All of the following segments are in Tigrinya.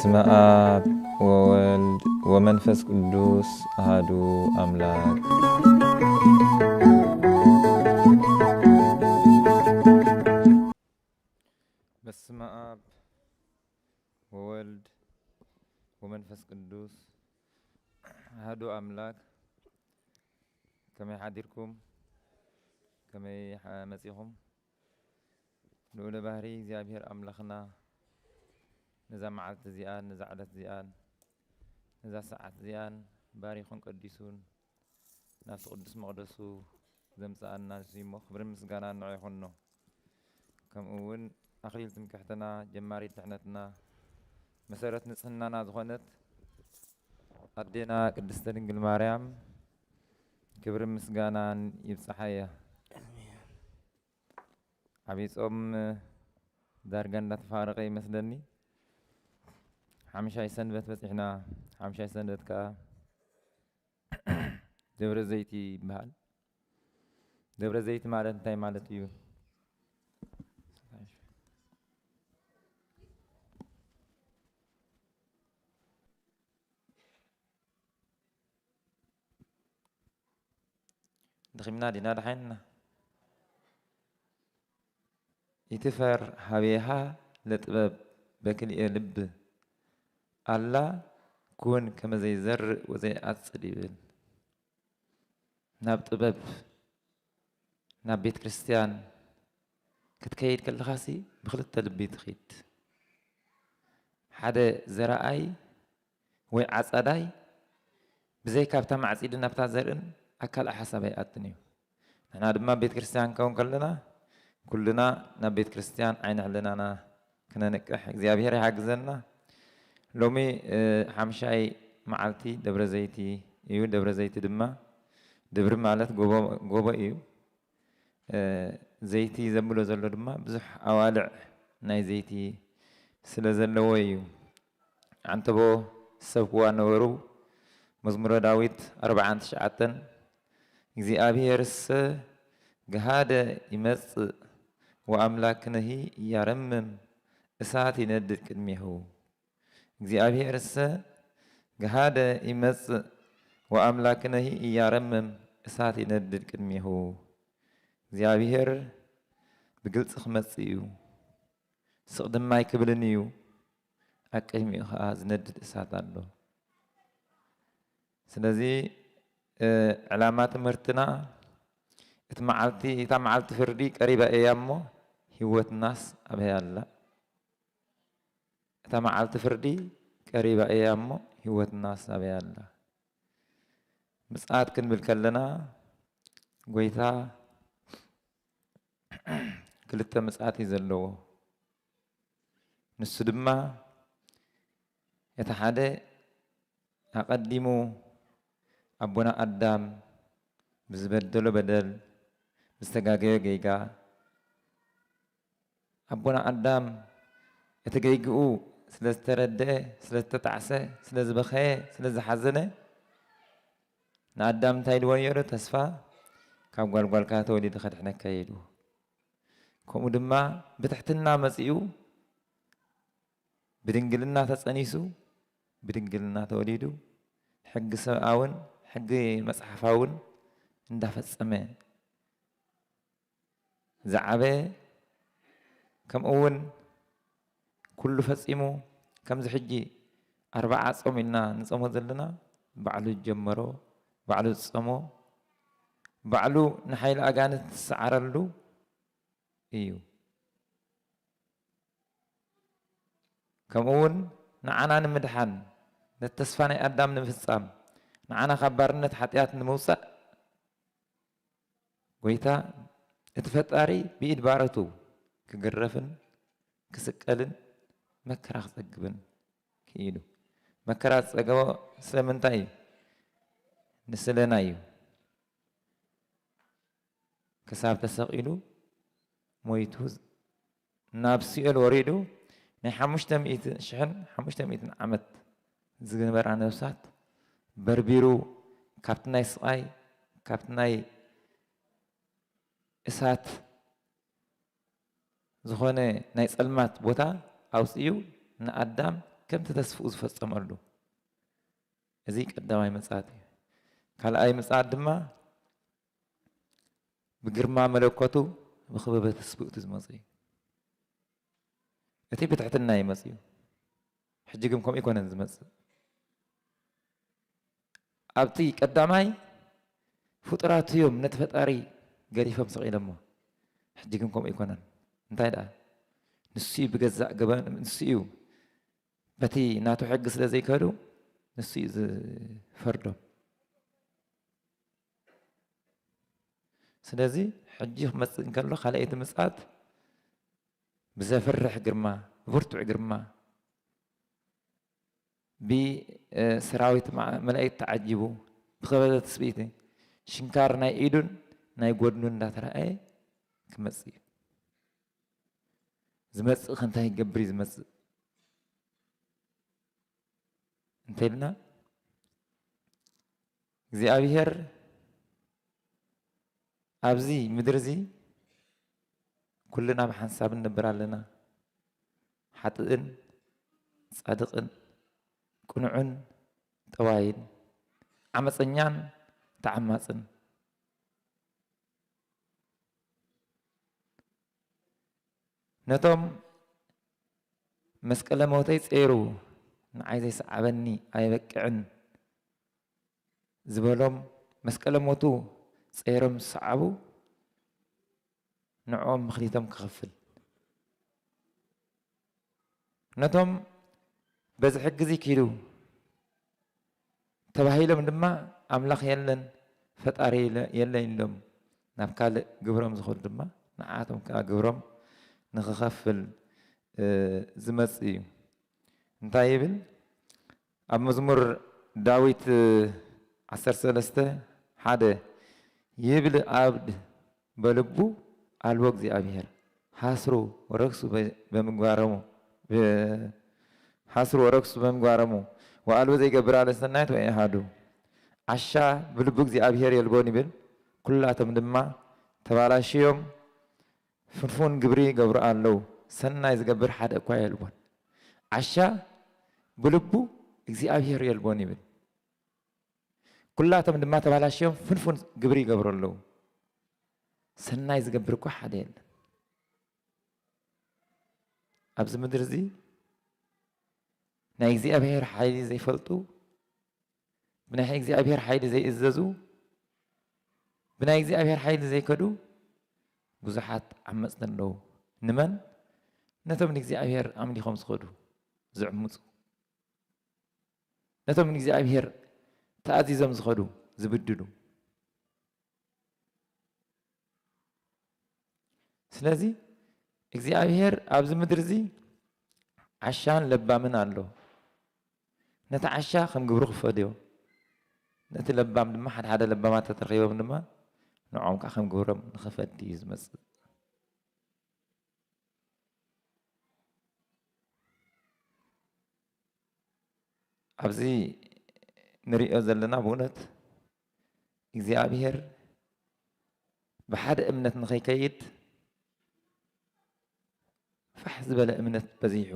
በስመ አብ ወወልድ ወመንፈስ ቅዱስ አሐዱ አምላክ። በስመ አብ ወወልድ ወመንፈስ ቅዱስ አሐዱ አምላክ። ከመይ ሓዲርኩም? ከመይ ሓ-፣ መጺኹም? ልዑለ ባህሪ እግዚኣብሔር ኣምላኽና ነዛ መዓልቲ እዚኣን፣ ነዛ ዕለት እዚኣን፣ ነዛ ሰዓት እዚኣን ባሪኹን ቀዲሱን ናብቲ ቅዱስ መቕደሱ ዘምጽኣና ንሱ እሞ ክብርን ምስጋናን ንዑ ይኹኖ። ከምኡ እውን ኣኽሊል ትምክሕትና፣ ጀማሪት ድሕነትና፣ መሰረት ንጽህናና ዝኾነት ኣዴና ቅድስተ ድንግል ማርያም ክብርን ምስጋናን ይብጽሓያ። ዓብይ ጾም ዳርጋ እንዳተፋረቐ ይመስለኒ። ሓምሻይ ሰንበት በጺሕና። ሓምሻይ ሰንበት ከኣ ደብረ ዘይቲ ይበሃል። ደብረ ዘይቲ ማለት እንታይ ማለት እዩ? ደኺምና ዲና ደሓንና? ኢትፈር ሀቤሃ ለጥበብ በክልኤ ልብ ኣላ ኩን ከመ ዘይዘርእ ወዘይዓጽድ ይብል። ናብ ጥበብ፣ ናብ ቤት ክርስቲያን ክትከይድ ከለኻሲ ብኽልተ ልቢ ትኺድ። ሓደ ዘራኣይ ወይ ዓጻዳይ ብዘይ ካብታ ማዕጺድን ናብታ ዘርእን ኣካል ሓሳብ ኣይኣትን እዩ። ንሕና ድማ ቤት ክርስቲያን ክንከውን ከለና ኩልና ናብ ቤት ክርስቲያን ዓይኒ ሕልናና ክነንቅሕ እግዚኣብሔር ይሓግዘና። ሎሚ፣ እ፣ ሓምሻይ መዓልቲ ደብረ ዘይቲ እዩ። ደብረ ዘይቲ ድማ፣ ደብሪ ማለት ጎቦ፣ ጎቦ እዩ። እ፣ ዘይቲ ዘብሎ ዘሎ ድማ ብዙሕ ኣዋልዕ ናይ ዘይቲ ስለ ዘለዎ እዩ። ዓንተቦ ዝሰብክዋ ነበሩ። መዝሙረ ዳዊት ኣርብዓን ትሽዓተን፣ እግዚኣብሔርሰ ገሃደ ይመጽእ ወኣምላክነሂ ያረምም፣ እሳት ይነድድ ቅድሜሁ። እግዚኣብሔርሰ ገሃደ ይመጽእ ወኣምላክነሂ እያረምም፣ እሳት ይነድድ ቅድሜሁ። እግዚኣብሔር ብግልጺ ክመጽእ እዩ፣ ስቕ ድማ ኣይክብልን እዩ፣ ኣብ ቅድሚኡ ኸኣ ዝነድድ እሳት ኣሎ። ስለዚ፣ እ፣ ዕላማ ትምህርትና፣ እቲ መዓልቲ፣ እታ መዓልቲ ፍርዲ ቀሪባ እያ እሞ፣ ህይወትናስ ኣበይ ኣላ? እታ መዓልቲ ፍርዲ ቀሪባ እያ እሞ፣ ህይወትናስ ኣበይ ኣላ? ምጽኣት ክንብል ከለና፣ ጐይታ ክልተ ምጽኣት እዩ ዘለዎ። ንሱ ድማ፣ እቲ ሓደ ኣቐዲሙ ኣቦና ኣዳም ብዝበደሎ በደል፣ ብዝተጋገዮ ጌጋ፣ ኣቦና ኣዳም እቲ ጌግኡ ስለ ዝተረድአ፣ ስለ ዝተጣዕሰ፣ ስለ ዝበኸየ፣ ስለ ዝሓዘነ፣ ንኣዳም እንታይ ኢልዎ ነይሩ? ተስፋ ካብ ጓል ጓልካ ተወሊዱ ከድሕነካ እዩ ኢልዎ። ከምኡ ድማ ብትሕትና መጺኡ፣ ብድንግልና ተጸኒሱ፣ ብድንግልና ተወሊዱ፣ ሕጊ ሰብኣውን ሕጊ መጽሓፋውን እንዳፈጸመ ዝዓበየ፣ ከምኡ እውን ኩሉ ፈጺሙ፣ ከምዚ ሕጂ ኣርብዓ ጾም ኢልና ንጾሞ ዘለና፣ ባዕሉ ዝጀመሮ፣ ባዕሉ ዝጸሞ፣ ባዕሉ ንሓይሊ ኣጋንንት ዝሰዓረሉ እዩ። ከምኡ እውን ንዓና ንምድሓን፣ ነቲ ተስፋ ናይ ኣዳም ንምፍጻም፣ ንዓና ካብ ባርነት ሓጢኣት ንምውጻእ፣ ጐይታ እቲ ፈጣሪ ብኢድ ባሮቱ ክግረፍን ክስቀልን መከራ ክጸግብን ክኢሉ። መከራ ዝጸገቦ ስለምንታይ እዩ? ንስለና እዩ። ክሳብ ተሰቒሉ ሞይቱ ናብ ሲኦል ወሪዱ ናይ ሓሙሽተ ሚእቲ ሽሕን ሓሙሽተ ሚእትን ዓመት ዝነበራ ነፍሳት በርቢሩ ካብቲ ናይ ስቓይ፣ ካብቲ ናይ እሳት ዝኾነ ናይ ጸልማት ቦታ ኣውጺኡ ንኣዳም ከምቲ ተስፍኡ ዝፈጸመሉ። እዚ ቀዳማይ ምጽኣት እዩ። ካልኣይ ምጽኣት ድማ ብግርማ መለኮቱ ብኽበበ ትስብእቱ ዝመጽእ እዩ። እቲ ብትሕትና እዩ መጽኡ። ሕጂ ግን ከምኡ ኣይኮነን ዝመጽእ። ኣብቲ ቀዳማይ ፍጡራት እዮም ነቲ ፈጣሪ ገዲፎም ሰቒሎሞ። ሕጂ ግን ከምኡ ኣይኮነን። እንታይ ደኣ? ንሱ እዩ ብገዛእ ገበን፣ ንሱ እዩ በቲ ናቱ ሕጊ ስለ ዘይከዱ፣ ንሱ እዩ ዝፈርዶም። ስለዚ ሕጂ ክመጽእ እንከሎ ካልኣይቲ ምጽኣት ብዘፍርሕ ግርማ፣ ብብርቱዕ ግርማ፣ ብሰራዊት መ-፣ መላእክት ተዓጂቡ፣ ብኸበደ ትስብእቲ፣ ሽንካር ናይ ኢዱን ናይ ጎድኑን እንዳተራእየ ክመጽእ እዩ። ዝመጽእ ከ እንታይ ይገብር እዩ ዝመጽእ? እንተኢልና፣ እግዚኣብሔር ኣብዚ ምድሪ እዚ ኩልና ብሓንሳብ ንነብር ኣለና። ሓጥእን ጻድቕን፣ ቅኑዕን ጠዋይን፣ ዓመጸኛን ተዓማጽን። ነቶም መስቀለ ሞተይ ጸይሩ ንዓይ ዘይሰዓበኒ ኣይበቅዕን ዝበሎም፣ መስቀለ ሞቱ ጸይሮም ዝሰዓቡ፣ ንዕኦም ምኽሊቶም ክኸፍል። ነቶም በዚ ሕጊ እዚ ኪዱ ተባሂሎም ድማ ኣምላኽ የለን፣ ፈጣሪ የለ-፣ የለን ኢሎም ናብ ካልእ ግብሮም ዝኸዱ ድማ ንዓቶም ከኣ ግብሮም ንኽኸፍል፣ እ፣ ዝመጽእ እዩ። እንታይ ይብል? ኣብ መዝሙር ዳዊት ዓሰርተ ሰለስተ ሓደ ይብል፣ ኣብ በልቡ ኣልቦ እግዚኣብሔር፣ ሐስሩ ወረክሱ በ-፣ በምግባሮሙ፣ በ-፣ ሐስሩ ወረክሱ በምግባሮሙ፣ ወአልቦ ዘይገብር አለ ሰናይት ወኢአሐዱ። ዓሻ ብልቡ እግዚኣብሔር የልቦን ይብል፣ ኩላቶም ድማ ተባላሽዮም ፍንፉን ግብሪ ይገብሩ ኣለዉ፣ ሰናይ ዝገብር ሓደ እኳ የልቦን። ዓሻ ብልቡ እግዚኣብሔር የልቦን ይብል። ኩላቶም ድማ ተባላሽዮም ፍንፉን ግብሪ ይገብሩ ኣለዉ። ሰናይ ዝገብር እኳ ሓደ የለን። ኣብዚ ምድሪ እዚ ናይ እግዚኣብሔር ሓይሊ ዘይፈልጡ፣ ብናይ እግዚኣብሔር ሓይሊ ዘይእዘዙ፣ ብናይ እግዚኣብሔር ሓይሊ ዘይከዱ ብዙሓት ዓመጽቲ ኣለዉ። ንመን? ነቶም ንእግዚኣብሔር ኣምሊኾም ዝኸዱ፣ ዝዕምጹ። ነቶም ንእግዚኣብሔር ተኣዚዞም ዝኸዱ፣ ዝብድሉ። ስለዚ እግዚኣብሔር ኣብዚ ምድሪ እዚ ዓሻን ለባምን ኣሎ። ነቲ ዓሻ ከም ግብሩ ክፈድዮ፣ ነቲ ለባም ድማ፣ ሓደ ሓደ ለባማት ተተረኺቦም ድማ ንዕኦም ከዓ ከም ግብሮም ንኽፈዲ እዩ ዝመጽእ። ኣብዚ ንሪኦ ዘለና ብእውነት እግዚኣብሔር ብሓደ እምነት ንኸይከይድ ፋሕ ዝበለ እምነት በዚሑ።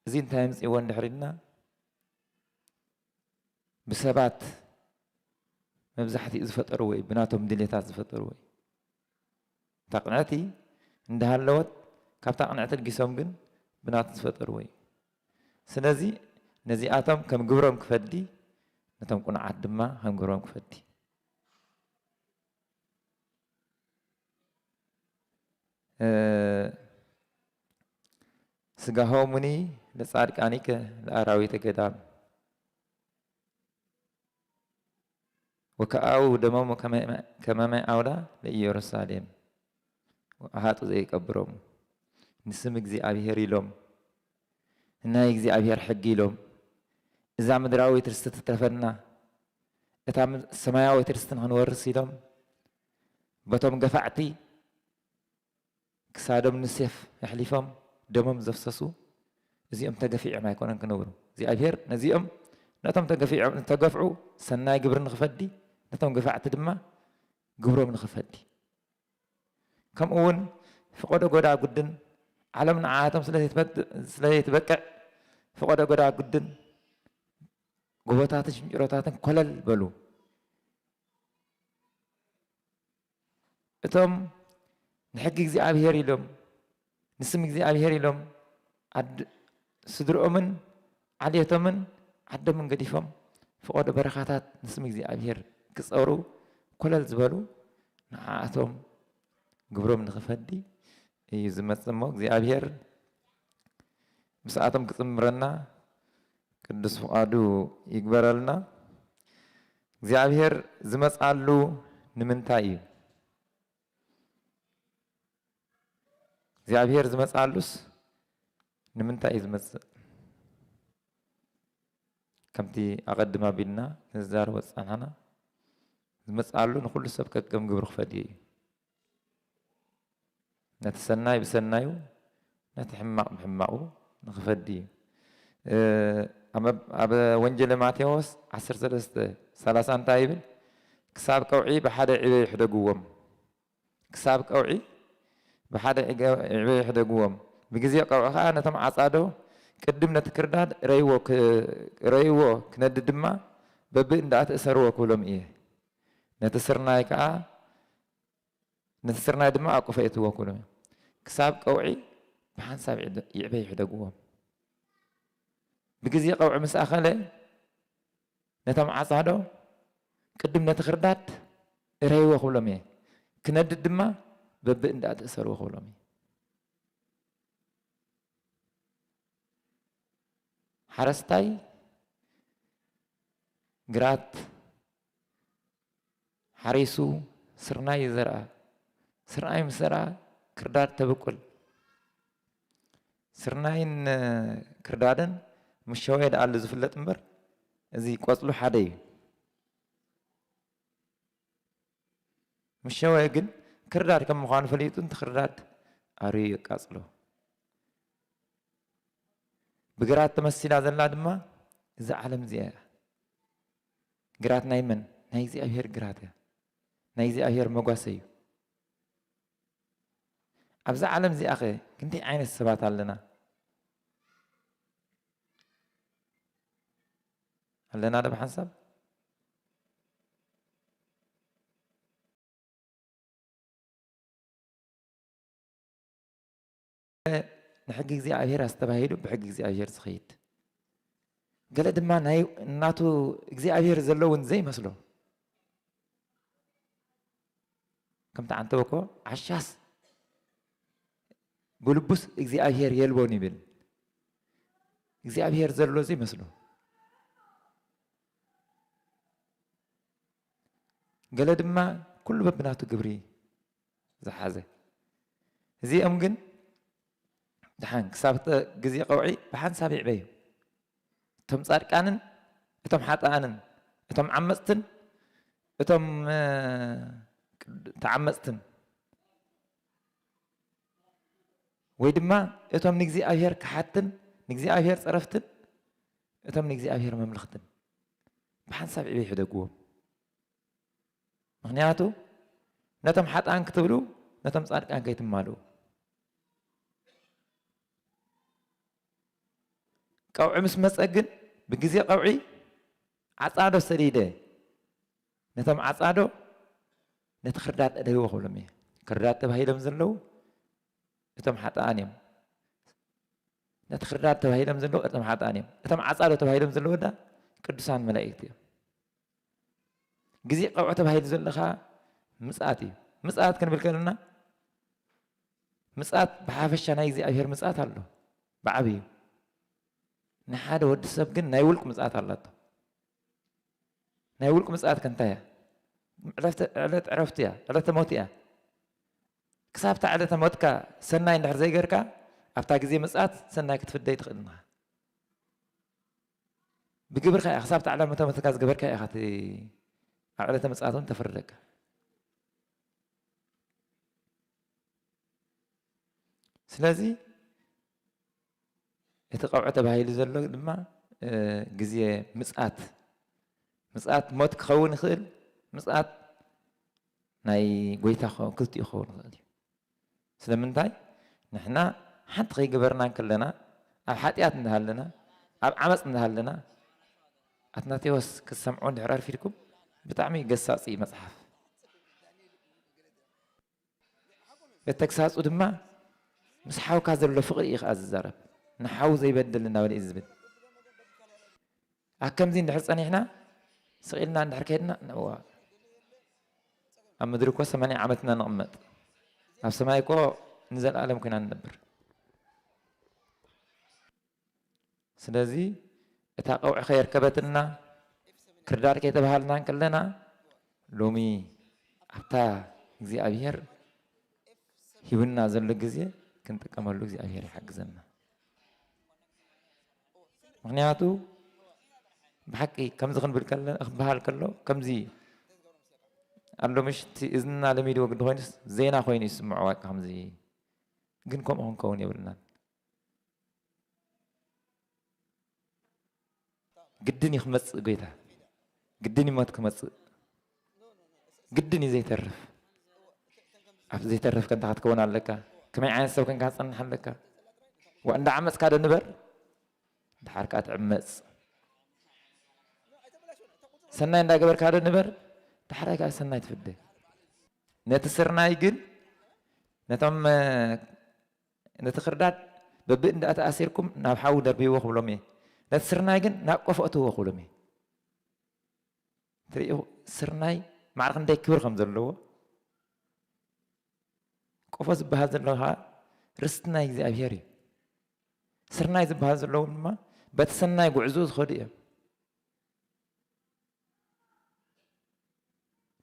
እዚ እንታይ ኣምፅእዎ እንድሕር ኢልና፣ ብሰባት መብዛሕትኡ ዝፈጠርዎ እዩ፣ ብናቶም ድሌታት ዝፈጠርዎ እዩ። እታ ቅንዕቲ እንዳሃለወት፣ ካብታ ቅንዕቲ ልጊሶም ግን ብናቱ ዝፈጠርዎ እዩ። ስለዚ ነዚኣቶም ከም ግብሮም ክፈዲ፣ ነቶም ቅኑዓት ድማ ከም ግብሮም ክፈዲ። እ፣ ስጋሆሙኒ ለጻድቃኒከ ለአራዊተ ገዳም ወከአው ደሞሙ ከመ፣ ከመ ማይ አውዳ ለኢየሩሳሌም ወአሃጡ ዘይቀብሮሙ። ንስም እግዚኣብሔር ኢሎም፣ ንናይ እግዚኣብሔር ሕጊ ኢሎም፣ እዛ ምድራዊት ርስቲ ትትረፈና፣ እታ ም-፣ ሰማያዊት ርስቲ ንኽንወርስ ኢሎም፣ በቶም ገፋዕቲ ክሳዶም ንሴፍ ኣሕሊፎም ደሞም ዘፍሰሱ፣ እዚኦም ተገፊዖም ኣይኮነን ክነብሩ። እግዚኣብሔር ነዚኦም፣ ነቶም ተገፊዖም፣ ተገፍዑ ሰናይ ግብሪ ንኽፈዲ፣ ነቶም ገፋዕቲ ድማ ግብሮም ንኽፈዲ። ከምኡ እውን ፍቆዶ ጎዳ ጉድን ዓለም ንዓቶም ስለ ዘይትበድ-፣ ስለ ዘይትበቅዕ፣ ፈቐዶ ጎዳጉድን ጎቦታትን ሽንጭሮታትን ኮለል በሉ። እቶም ንሕጊ እግዚኣብሔር ኢሎም፣ ንስም እግዚኣብሔር ኢሎም፣ ኣድ-፣ ስድርኦምን ዓሌቶምን ዓዶምን ገዲፎም፣ ፈቐዶ በረኻታት ንስም እግዚኣብሔር ክጸሩ ኮለል ዝበሉ፣ ንዓኣቶም ግብሮም ንኽፈዲ እዩ ዝመጽእ እሞ፣ እግዚኣብሔር ምስኣቶም ክጽምረና ቅዱስ ፍቓዱ ይግበረልና። እግዚኣብሔር ዝመጽኣሉ ንምንታይ እዩ? እግዚኣብሔር ዝመጽኣሉስ ንምንታይ እዩ ዝመጽእ? ከምቲ ኣቐድም ኣቢልና ንዝዛረቦ ዝጸናሕና፣ ዝመጽኣሉ ንኹሉ ሰብ ከከም ግብሩ ክፈድዮ እዩ። ነቲ ሰናይ ብሰናዩ፣ ነቲ ሕማቕ ብሕማቑ ንኽፈዲ እዩ። እ፣ ኣብ፣ ኣብ ወንጌለ ማቴዎስ ዓሰርተ ሰለስተ ሰላሳ እንታይ ይብል? "ክሳብ ቀውዒ ብሓደ ዕበ ይሕደግዎም።" ክሳብ ቀውዒ ብሓደ ዕገ-፣ ዕበ ይሕደግዎም። ብግዜ ቀውዒ ኸኣ ነቶም ዓጻዶ፣ "ቅድም ነቲ ክርዳድ ረይዎ ክ-፣ ረይዎ ክነድድ ድማ በብእንዳእቲ እሰርዎ" ክብሎም እየ። ነቲ ስርናይ ከኣ፣ ነቲ ስርናይ ድማ ኣብ ቆፎ የእትዎ ክብሎም እየ። ክሳብ ቀውዒ ብሓንሳብ ይዕደ-፣ ይዕበ ይሕደግዎም። ብግዜ ቀውዒ ምስ ኣኸለ፣ ነቶም ዓጻዶ፣ "ቅድም ነቲ ክርዳድ እረይዎ" ክብሎም እየ። "ክነድድ ድማ በብእንዳእቲ እሰርዎ" ክብሎም እየ። ሓረስታይ ግራት ሓሪሱ ስርናይ ይዘርኣ። ስርናይ ምስ ዘርኣ ክርዳድ ተብቁል። ስርናይን ክርዳድን ምስ ሸወየ ደኣሉ ዝፍለጥ እምበር፣ እዚ ቆጽሉ ሓደ እዩ። ምስ ሸወየ ግን ክርዳድ ከም ምዃኑ ፈሊጡ፣ እንተ ክርዳድ ኣርዩ የቃጽሎ። ብግራት ተመሲላ ዘላ ድማ እዛ ዓለም እዚኣ እያ። ግራት ናይ መን? ናይ እግዚኣብሔር ግራት እያ። ናይ እግዚኣብሔር መጓሰ እዩ። ኣብዛ ዓለም እዚኣ ኸ ክንደይ ዓይነት ሰባት ኣለና? ኣለና ዶ ብሓንሳብ? ንሕጊ እግዚኣብሔር ኣስተባሂሉ ብሕጊ እግዚኣብሔር ዝኸይድ፣ ገለ ድማ ናይ እናቱ እግዚኣብሔር ዘሎ እውን ዘይመስሎ፣ ከምቲ ዓንተቦ እኮ ዓሻስ ብልቡስ እግዚኣብሔር የልቦን ይብል። እግዚኣብሔር ዘሎ ዘይመስሎ። ገለ ድማ ኩሉ በብናቱ ግብሪ ዝሓዘ። እዚኦም ግን ደሓን ክሳብ እቲ ግዜ ቀውዒ ብሓንሳብ ይዕበዩ። እቶም ጻድቃንን እቶም ሓጥኣንን፣ እቶም ዓመጽትን እቶም፣ እ፣ ተዓመጽትን፣ ወይ ድማ እቶም ንእግዚኣብሔር ከሓድትን ንእግዚኣብሔር ጸረፍትን እቶም ንእግዚኣብሔር መምለኽትን ብሓንሳብ ዕበይ ይሕደግዎም። ምኽንያቱ ነቶም ሓጥኣን ክትብሉ ነቶም ጻድቃን ከይትማልኡ። ቀውዒ ምስ መጸ ግን ብግዜ ቀውዒ ዓጻዶ ሰዲደ ነቶም ዓጻዶ ነቲ ክርዳድ እደይዎ ክብሎም እየ። ክርዳድ ተባሂሎም ዘለዉ እቶም ሓጥኣን እዮም። ነቲ ክርዳድ ተባሂሎም ዘለዉ እቶም ሓጥኣን እዮም። እቶም ዓጻዶ ተባሂሎም ዘለዉ ዳ ቅዱሳን መላእክቲ እዮም። ግዜ ቀውዒ ተባሂሉ ዘሎ ኸኣ ምጽኣት እዩ። ምጽኣት ክንብል ከለና ምጽኣት ብሓፈሻ ናይ እግዚኣብሔር ምጽኣት ኣሎ ብዓብዩ። ንሓደ ወዲ ሰብ ግን ናይ ውልቁ ምጽኣት ኣላቶ። ናይ ውልቁ ምጽኣት ከ እንታይ እያ? ዕለተ-፣ ዕለት ዕረፍቱ እያ፣ ዕለተ ሞት እያ። ክሳብ እታ ዕለተ ሞትካ ሰናይ እንድሕር ዘይገርካ ኣብታ ግዜ ምጽኣት ሰናይ ክትፍደይ ትኽእል ኢኻ። ብግብርካ ኢኻ፣ ክሳብ እታ ዕለተ ሞትካ ዝገበርካ ኢኻ እቲ ኣብ ዕለተ ምጽኣት እውን ተፈርደካ። ስለዚ እቲ ቀውዒ ተባሂሉ ዘሎ ድማ፣ እ፣ ግዜ ምጽኣት፣ ምጽኣት ሞት ክኸውን ይኽእል፣ ምጽኣት ናይ ጎይታ ክኸውን፣ ክልቲኡ ክኸውን ይኽእል እዩ። ስለምንታይ? ንሕና ሓንቲ ከይገበርና እንከለና፣ ኣብ ሓጢኣት እንዳሃለና፣ ኣብ ዓመፅ እንዳሃለና ኣትናቴዎስ ክትሰምዑ እንድሕር ኣርፊድኩም ብጣዕሚ ገሳፂ እዩ መፅሓፍ። እተግሳፁ ድማ ምስ ሓውካ ዘሎ ፍቕሪ እዩ ከዓ ዝዛረብ። ንሓው ዘይበድል እናበለ እዩ ዝብል። ኣብ ከምዚ እንድሕር ፀኒሕና ስቕ ኢልና እንድሕር ከይድና እዋ ኣብ ምድሪ እኮ ሰማንያ ዓመትና ንቕመጥ፣ ኣብ ሰማይ እኮ ንዘለኣለም ኮይና ንነብር። ስለዚ እታ ቀውዒ ከየርከበትና ክርዳድ ከይተባሃልና እንከለና ሎሚ ኣብታ እግዚኣብሔር ሂቡና ዘሎ ግዜ ክንጥቀመሉ እግዚኣብሔር ይሓግዘና። ምክንያቱ ብሓቂ ከምዚ ክንብል ከለ- ክበሃል ከሎ ከምዚ ኣሎ ምሽ እቲ እዝንና ለሚድዎ ግዲ ኮይኑስ ዜና ኮይኑ ይስምዖ ከምዚ ግን ከምኡ ክንከውን የብልናን። ግድን እዩ ክመፅእ ጎይታ፣ ግድን እዩ ሞት ክመፅእ፣ ግድን እዩ ዘይተርፍ። ኣብ ዘይተርፍ ከንታ ክትከውን ኣለካ። ከመይ ዓይነት ሰብ ከንካ ትፀንሕ ኣለካ። ዋ እንዳ ዓመፅካ ዶ ንበር፣ ድሓር ከዓ ትዕመፅ። ሰናይ እንዳገበርካ ዶ ንበር፣ ድሓር ከዓ ሰናይ ትፍደ። ነቲ ስርናይ ግን ነቶም ነቲ ክርዳድ በብእንዳ ተኣሲርኩም ናብ ሓዊ ደርብይዎ ክብሎም እየ። ነቲ ስርናይ ግን ናብ ቆፎ እትዎ ክብሎም እየ። ትርእዩ ስርናይ ማዕረ ክንደይ ክብሪ ከም ዘለዎ። ቆፎ ዝበሃል ዘሎ ከዓ ርስቲ ናይ እግዚኣብሔር እዩ። ስርናይ ዝበሃል ዘለዎም ድማ በቲ ሰናይ ጉዕዞ ዝኸዱ እዮም።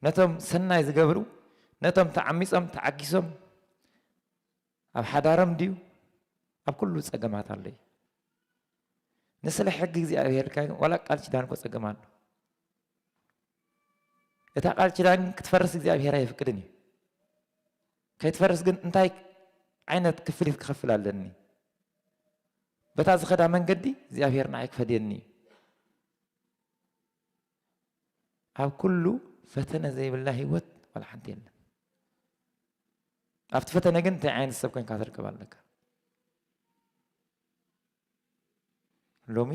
ነቶም ሰናይ ዝገብሩ፣ ነቶም ተዓሚጾም ተዓጊሶም ኣብ ሓዳሮም ድዩ ኣብ ኩሉ ጸገማት ኣሎ እዩ። ንስለ ሕጊ እግዚኣብሔር ኢልካ ግን ዋላ ቃል ኪዳን እኮ ጸገም ኣሎ። እታ ቃል ኪዳን ክትፈርስ እግዚኣብሔር ኣይፍቅድን እዩ። ከይትፈርስ ግን እንታይ ዓይነት ክፍሊት ክኸፍል ኣለኒ? በታ ዝኸዳ መንገዲ እግዚኣብሔር ንዓይ ክፈድየኒ እዩ። ኣብ ኩሉ ፈተነ ዘይብላ ህይወት ዋላ ሓንቲ የለን። ኣብቲ ፈተነ ግን እንታይ ዓይነት ሰብ ኮይንካ ትርከብ ኣለካ? ሎሚ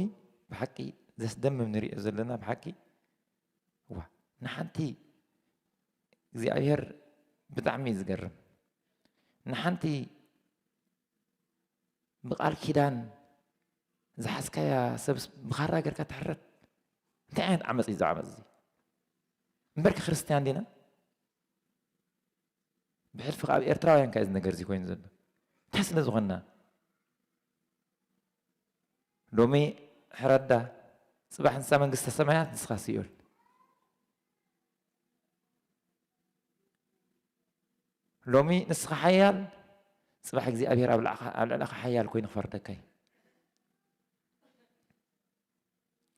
ብሓቂ ዘስደምም ንሪኦ ዘለና ብሓቂ ዋ ንሓንቲ እግዚኣብሔር ብጣዕሚ እዩ ዝገርም። ንሓንቲ ብቃል ኪዳን ዝሓዝካያ ሰብስ ብኻራ ጌርካ ትሕረድ። እንታይ ዓይነት ዓመፅ እዩ ዝዓመፅ እዚ? እምበርኪ ክርስትያን ዲና? ብሕልፊ ኣብ ኤርትራውያን ከ እዚ ነገር እዚ ኮይኑ ዘሎ እንታይ ስለ ዝኾንና? ሎሚ ሕረዳ፣ ጽባሕ ንሳ መንግስተ ሰማያት ንስኻ ሲኦል። ሎሚ ንስኻ ሓያል፣ ጽባሕ እግዚኣብሔር ኣብ ልዕኻ- ኣብ ልዕለኻ ሓያል ኮይኑ ክፈርደካ እዩ።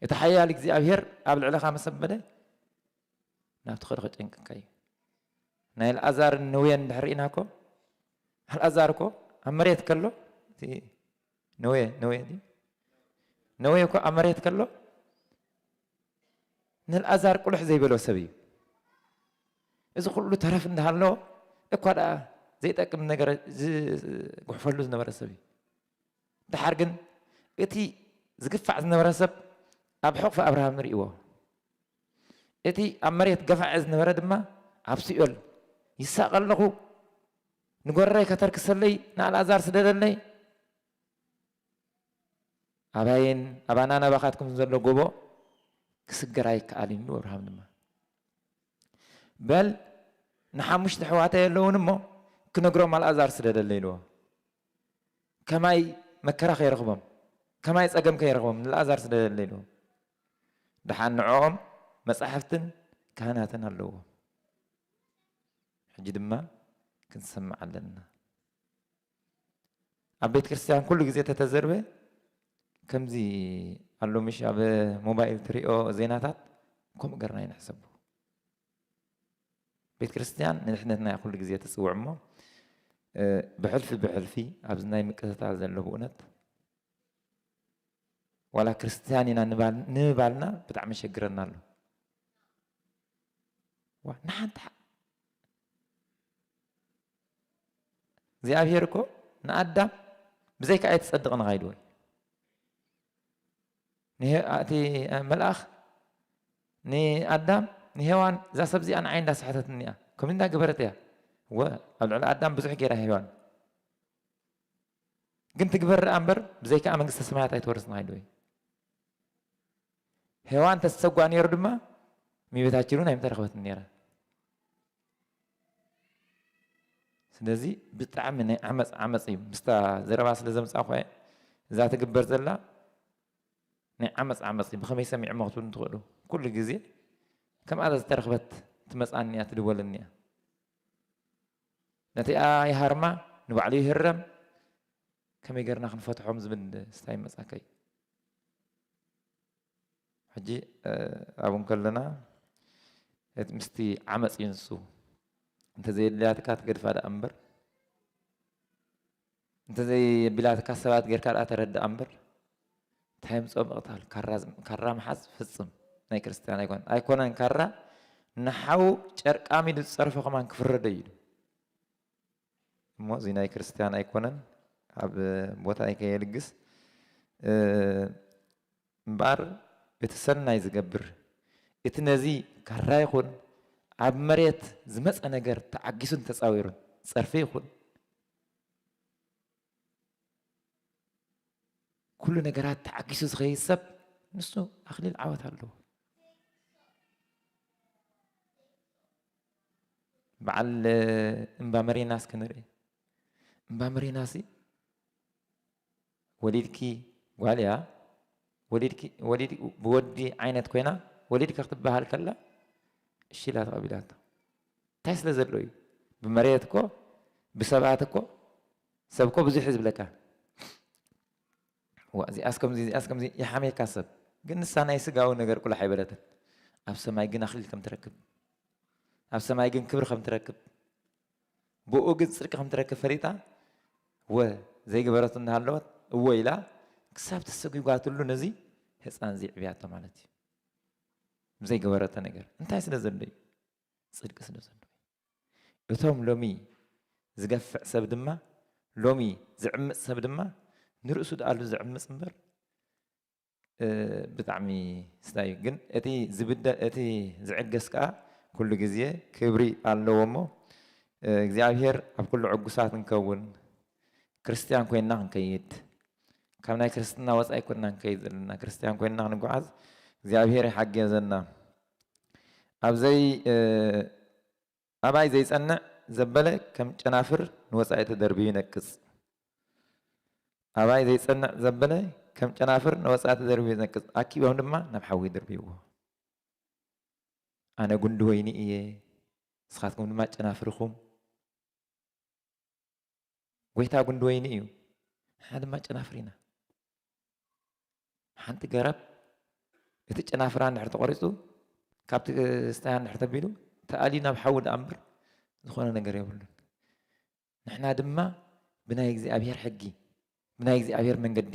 እቲ ሓያል እግዚኣብሔር ኣብ ልዕለኻ መሰበደ ናብቲ ኸዶ ከጨንቅካ እዩ። ናይ ኣልኣዛርን ነውየን እንድሕር ርኢና እኮ ኣልኣዛር እኮ ኣብ መሬት ከሎ እቲ ነውየ ነውየ ድዩ? ነውየ እኮ ኣብ መሬት ከሎ ንልኣዛር ቁልሕ ዘይበሎ ሰብ እዩ። እዚ ኩሉ ተረፍ እንዳሃሎ እኳ ደኣ ዘይጠቅም ነገር ዝጉሕፈሉ ዝነበረ ሰብ እዩ። ደሓር ግን እቲ ዝግፋዕ ዝነበረ ሰብ ኣብ ሕቕፊ ኣብርሃም ንርእይዎ። እቲ ኣብ መሬት ገፋዒ ዝነበረ ድማ ኣብ ሲኦል ይሳቐ ኣለኹ፣ ንጎረረይ ከተርክሰለይ ንኣልኣዛር ስደደለይ። ኣባይን ኣባና ናባኻትኩም ዘሎ ጎቦ ክስገር ኣይከኣልን ኢሉ ኣብርሃም ድማ በል ንሓሙሽተ ኣሕዋተይ ኣለውን እሞ ክነግሮም ኣልኣዛር ስደደለይ ኢልዎ። ከማይ መከራ ከይረኽቦም ከማይ ጸገም ከይረኽቦም ንልኣዛር ስደደለይ ኢልዎ። ደሓን ንዕኦም መጻሕፍትን ካህናትን ኣለዎም። ሕጂ ድማ ክንሰምዕ ኣለና። ኣብ ቤተ ክርስቲያን ኩሉ ግዜ ተተዘርበ ከምዚ ኣሎ ምሽ ኣብ ሞባይል ትሪኦ ዜናታት ከምኡ ገርና ይንሕሰቡ። ቤተ ክርስቲያን ንድሕነትና ኩሉ ግዜ ትጽውዕ እሞ ብሕልፊ ብሕልፊ ኣብዚ ናይ ምቅትታል ዘሎ ብእውነት ዋላ ክርስትያን ኢና ንምባልና ብጣዕሚ ይሸግረና ኣሎ። ዋ ንሓንቲ እግዚኣብሔር እኮ ንኣዳም ብዘይካ ኣይትጸድቕን ኻይድዎ ንሄ-፣ እቲ መልኣኽ ንኣዳም፣ ንሄዋን፣ "እዛ ሰብ እዚኣ ንዓይ እንዳስሓተትኒ እያ፣ ከምዚ እንዳገበረት እያ። እወ፣ ኣብ ልዕሊ ኣዳም ብዙሕ ገይራ ሄዋን። ግን ትግበር ደኣ እምበር፣ ብዘይካኣ መንግስተ ሰማያት ኣይትወርስን" ኢልዎ እዩ። ሄዋን ተዝሰጓ ነይሩ ድማ፣ እመቤታችን እውን ኣይምተረኽበትን ነይራ። ስለዚ ብጣዕሚ ናይ ዓመፅ ዓመፅ እዩ። ምስታ ዘረባ ስለ ዘምፃእኳ እየ። እዛ ትግበር ዘላ ናይ ዓመፅ ዓመፅ እዩ። ብኸመይ ሰሚዕሞ ክትብሉ ትኽእሉ። ኩሉ ግዜ ከምኣ ዝተረኽበት ትመፅኣኒ እያ፣ ትድወለኒ እያ። ነቲኣ ይሃርማ፣ ንባዕሉ ይህረም፣ ከመይ ጌርና ክንፈትሖም ዝብል ስታይ ይመጻካ እዩ። ሕጂ፣ እ፣ ኣብኡ እንከለና፣ እቲ ምስቲ ዓመጽ እዩ ንሱ። እንተዘየድልያትካ ትገድፋ ደኣ እምበር፣ እንተዘየቢላትካ ሰባት ጌርካ ደኣ ተረድኣ እምበር፣ እንታይ የምጽኦ ምቕታል? ካራ፣ ካራ ምሓዝ ፍጽም ናይ ክርስትያን ኣይኮነን። ኣይኮነን ካራ፣ ንሓው ጨርቃም ኢሉ ዝጸርፎ ከማን ክፍረዶ እዩ ኢሉ። እሞ እዚ ናይ ክርስትያን ኣይኮነን፣ ኣብ ቦታይ ከየልግስ፣ እ፣ እምበኣር እቲ ሰናይ ዝገብር፣ እቲ ነዚ ካራ ይኹን ኣብ መሬት ዝመጸ ነገር ተዓጊሱን ተጻዊሩን፣ ጸርፊ ይኹን ኩሉ ነገራት ተዓጊሱ ዝኸይድ ሰብ፣ ንሱ ኣኽሊል ዓወት ኣለዎ። በዓል እምባ መሪናስ ክንርኢ። እምባ መሪናሲ ወሊድኪ ጓል እያ፣ ወሊድኪ፣ ወሊድ፣ ብወዲ ዓይነት ኮይና ወሊድኪ ክትበሃል ከላ፣ እሺ ኢላ ተቐቢላቶ። እንታይ ስለ ዘሎ እዩ? ብመሬት እኮ፣ ብሰባት እኮ፣ ሰብ እኮ ብዙሕ እዩ ዝብለካ። ዋ፣ እዚኣስ ከምዚ፣ እዚኣስ ከምዚ ይሓምየካ ሰብ። ግን ንሳ ናይ ስጋዊ ነገር ቁላሕ ኣይበለትን። ኣብ ሰማይ ግን ኣኽሊል ከም ትረክብ፣ ኣብ ሰማይ ግን ክብሪ ከም ትረክብ፣ ብኡ ግን ጽድቂ ከም ትረክብ ፈሊጣ፣ ወ ዘይገበረቱ እናሃለወት እወ ኢላ፣ ክሳብ ተሰጒጓትሉ ነዚ ህጻን እዚ ኣዕብያቶ ማለት እዩ። ብዘይገበረቶ ነገር። እንታይ ስለ ዘሎ እዩ? ጽድቂ ስለ ዘሎ እዩ። እቶም ሎሚ ዝገፍዕ ሰብ ድማ፣ ሎሚ ዝዕምጽ ሰብ ድማ፣ ንርእሱ ደኣሉ ዝዕምጽ እምበር፣ እ፣ ብጣዕሚ ስታይ እዩ። ግን እቲ ዝብደ-፣ እቲ ዝዕገስ ከኣ ኩሉ ግዜ ክብሪ ኣለዎ እሞ፣ እ፣ እግዚኣብሔር ኣብ ኩሉ ዕጉሳት ንከውን፣ ክርስትያን ኮይንና ክንከይድ፣ ካብ ናይ ክርስትና ወጻኢ ኮይንና ክንከይድ ዘለና፣ ክርስትያን ኮይንና ክንጓዓዝ እግዚኣብሔር ይሓገዘና። ኣብ ዘይ-፣ እ፣ ኣባይ ዘይጸንዕ ዘበለ ከም ጨናፍር ንወጻኢ ተደርብዩ ይነቅጽ። ኣባይ ዘይጸንዕ ዘበለ ከም ጨናፍር ንወጻኢ ተደርብዩ ይነቅጽ። ኣኪቦም ድማ ናብ ሓዊ ይድርብይዎ። ኣነ ጉንዲ ወይኒ እየ፣ ንስኻትኩም ድማ ጨናፍር ኢኹም። ጎይታ ጉንዲ ወይኒ እዩ፣ ንሕና ድማ ጨናፍር ኢና። ሓንቲ ገረብ እቲ ጨናፍራ እንድሕር ተቖሪጹ፣ ካብቲ ስታያ እንድሕር ተቢሉ፣ ተኣልዩ ናብ ሓዊ ደኣ እምበር ዝኾነ ነገር የብሉን። ንሕና ድማ ብናይ እግዚኣብሔር ሕጊ፣ ብናይ እግዚኣብሔር መንገዲ፣